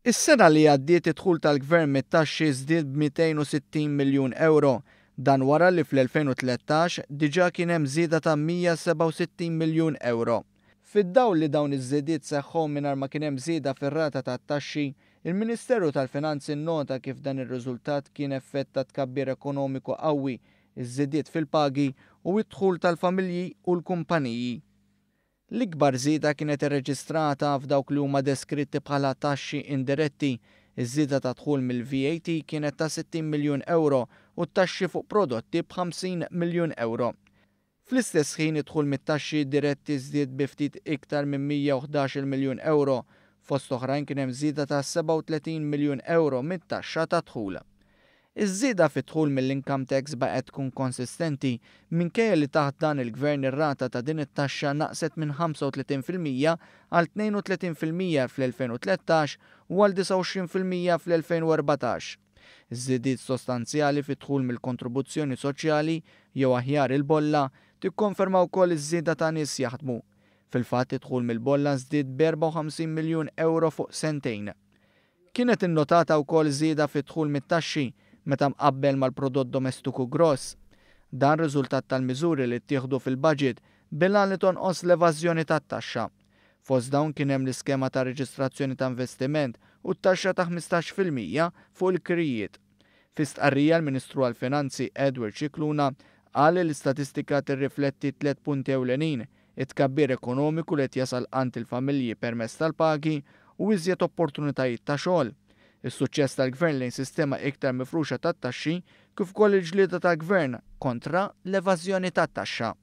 Is-sena li għaddiet id-dħul tal-Gvern mit-taxxi żdied b'260 miljun ewro. Dan wara li fl-2013 diġà kien hemm żieda ta' 167 miljun ewro. Fid-dawl li dawn iż-żidiet seħħew mingħajr ma kien hemm żieda fir-rata tat-taxxi, il-Ministeru tal-Finanzi nnota kif dan ir-riżultat kien effett ta' tkabbir ekonomiku qawwi, iż-żidiet fil-pagi u d-dħul tal-familji u l-kumpaniji. L-ikbar żieda kienet irreġistrata f'dawk li huma deskritti bħala taxxi indiretti. Iż-żieda ta' dħul mill-VAT kienet ta' 60 miljun ewro u t-taxxi fuq prodotti b' 50 miljun ewro. Fl-istess ħin id-dħul mit-taxxi diretti żdied bi ftit iktar minn 111-il miljun ewro. Fost oħrajn kien hemm żieda ta' 37 miljun ewro mit-taxxa tad-dħul. Iż-żieda fid-dħul mill-income tax baqgħet tkun konsistenti minkejja li taħt dan il-Gvern ir-rata ta' din it-taxxa naqset minn 35% għal 32% fl-2013 u għal 29% fl-2014. Żidiet sostanzjali fid-dħul mill-kontribuzzjoni soċjali jew aħjar il-bolla tikkonferma wkoll iż-żieda ta' nies jaħdmu. Fil-fatt id-dħul mill-bolla żdied b'54 miljun ewro fuq sentejn. Kienet innotata wkoll żieda fid-dħul mit-taxxi meta mqabbel mal-prodott domestiku gross. Dan riżultat tal-miżuri li ttieħdu fil-budget bil-għan li tonqos l-evażjoni tat-taxxa. Fost dawn kien hemm l-iskema ta' reġistrazzjoni ta' investiment u t-taxxa ta' 15% fuq il-krijiet. Fi stqarrija l-Ministru għall-Finanzi Edward Scicluna qal li l-istatistika tirrifletti tliet punti ewlenin: it-tkabbir ekonomiku li qed jasal għand il-familji permezz tal-pagi u iżjed opportunitajiet ta' xogħol, is-suċċess tal-Gvern lejn sistema iktar mifruxa tat-taxxi kif ukoll il-ġlieda tal-Gvern kontra l-evażjoni tat-taxxa.